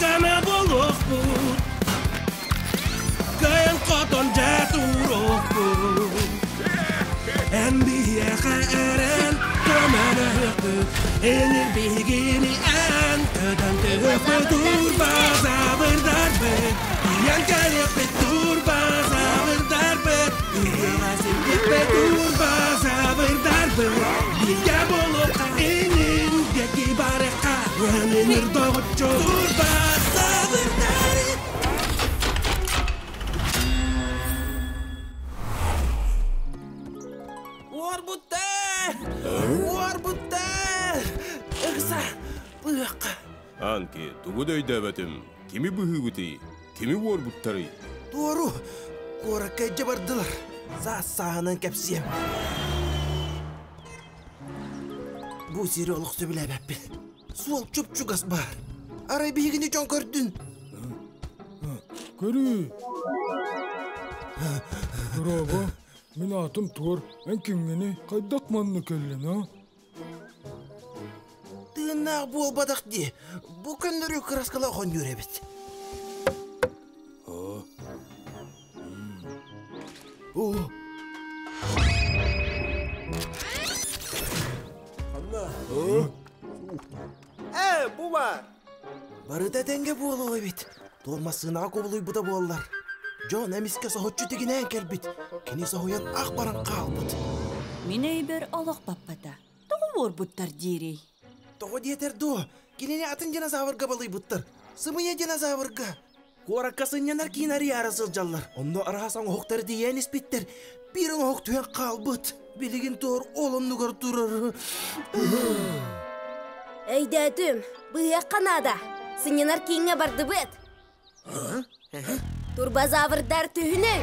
Дьана буолуохпут, кыайан хотон дьэ туруохпут. Эн биһиэхэ эрэн көмөлөһүөхпүт, Энир биһигини эн көтөн түһүөхпүт, Турбазаврдарбыт, тиийэн кэлиэхпит, Турбазаврдарбыт, ыһыаҕа сирдиэхпит, Турбазаврдарбыт, бииргэ буолуохха, инин диэки барыахха, Өнүнүр доҕоччу Турбазаврдар. Уорбуттар! Уорбуттар! Ыкса, быһыахха. Анки, тугу да өйдөөбөтүм. Кими быһыыбытый? Кими уорбуттарый? Туору, куоракка илдьэ бардылар. Саас сааһынан кэпсиэм. Бу сири олох сөбүлээбэппин. Суол чуп-чугас баар. Арай биһигини дьон көрдүн. Көрү. Дорообо, мин аатым Туор. Эн кимҥиний? Хайдах манна кэллин, а? Тыыннаах буолбатах дии. Бу көннөрү кыраскалаах оонньуур эбит. О! Ээ, бу баар. Барыта тэҥҥэ буолуо эбит. Туор массыынаҕа кубулуйбута буоллар. Дьон эмискэ соһуччу тигинээн кэлбит. Кини соһуйан ах баран хаалбыт. Мин өйбөр олох баппата. Тоҕо уорбуттар диирий? Тоҕо диэтэр дуо? Кинини атын динозаврга балыйбыттар. Сымыйа динозаврга. Куоракка сынньанар киин арыйаары сылдьаллар. Онно араас оҥоһуктары тиийэн испиттэр. Биир оҥоһук түһэн хаалбыт. Билигин туор ол оннугар турар. Өйдөөтүм. Быһыахха наада. Сынньанар кииҥҥэ бардыбыт. Турбозаврдар түһүнүҥ!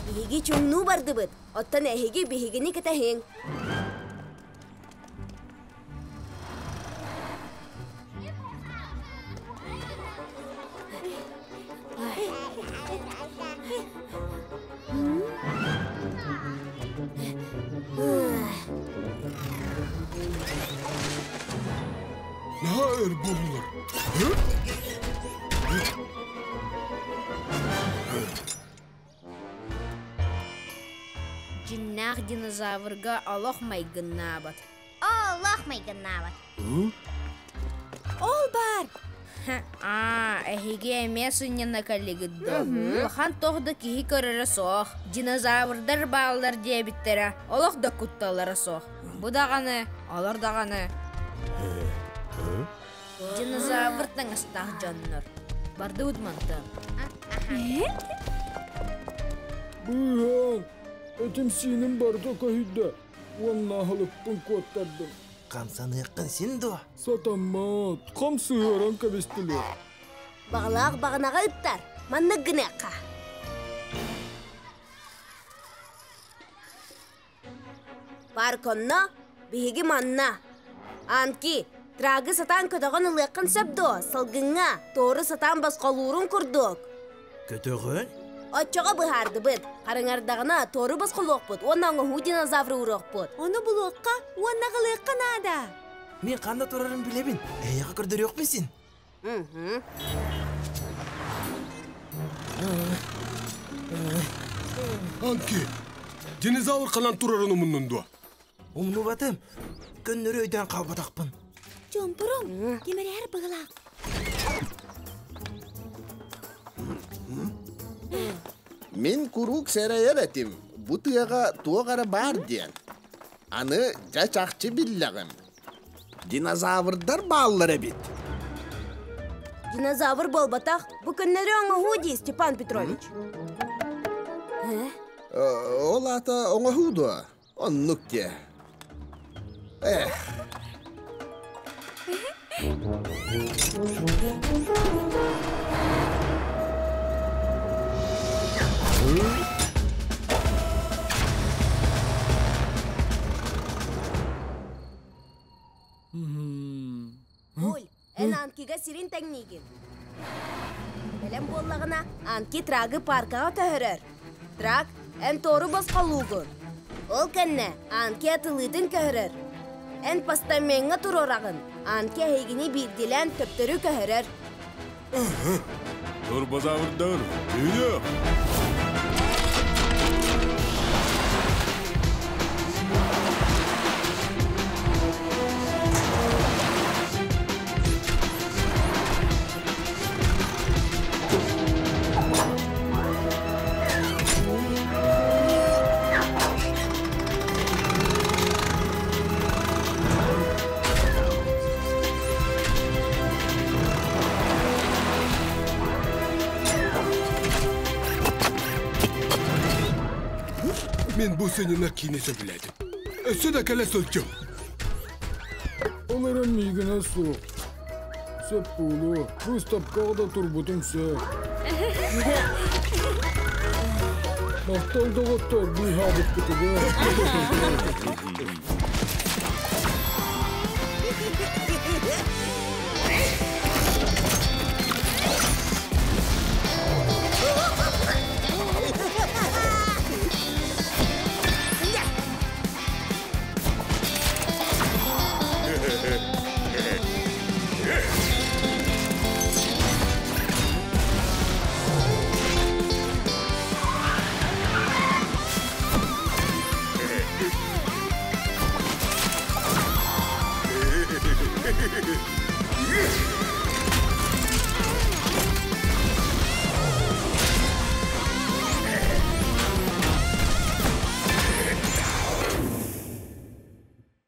Биһиги чуҥнуу бардыбыт, оттон эһиги биһигини кэтэһиҥ. Наһаа өр буоллулар. Дьиннээх динозаврга олох майгыннаабат. Олох майгыннаабат. Ол баар! Аа, эһиги эмиэ сынньана кэллигит дуо? Улахан туох да киһи көрөрө суох. Динозаврдар бааллар диэбиттэрэ, олох да кутталлара суох. Бу даҕаны, олор даҕаны. Динозавр таҥастаах дьоннор. Бардыбыт мантан. Быыһаан, этим-сииним барыта көһүйдэ уонна аһылыкпын куоттардым. Хамсаныаххын син дуо? Сатаммат, хам сыһыаран кэбистилэр. Баҕалаах баҕанаҕа ыттар, маннык гыныахха. Парк онно, биһиги манна. Анки, трагы сатаан көтөҕөн ылыаххын сөп дуо? Салгыҥҥа, туору сатаан босхолуурун курдук. Көтөҕөн? Оччоҕо быһаардыбыт. Харыҥардаҕына туору босхолуохпут уонна оҥоһуу динозавры ууруохпут. Ону булуохха уонна аҕалыахха наада. Мин ханна турарын билэбин. Эйиэхэ көрдөрүөхпүн син. Анки, динозавр ханан турарын умуннун дуо? Умнубатым. Көннөрү өйдөөн хаалбатахпын. Чомпурум, кимэрээр быһылаах. Мин куруук сэрэйэр этим, бу тыаҕа туох эрэ баар диэн. Аны дьэ чахчы биллэҕим. Динозаврдар бааллар эбит. Динозавр буолбатах, бу көннөрү оҥоһуу дии, Степан Петрович. Ол аата оҥоһуу дуо? Оннук диэ. Эх. Буль, эн Эн Анкига сирин тэҥниигин. Бэлэм буоллаҕына, Анки Трагы пааркаҕа көһөрөр. Траг, эн туору босхолуугун. Ол кэннэ Анки атылыытын көһөрөр. Эн постамеҥҥа туруораҕын. Анки эһигини биирдиилээн төптөрү көһөрөр. Турбозаврдар, үүнүөх! Мин бу сынньанар киини сөбүлээтим. Өссө да кэлэ сылдьыҥ. Ол эрэн миигинэ суох. Сөп буолуо. Быыстапкаҕа да турбутум сөп. Махтал доҕоттор быыһаабыккытыгар.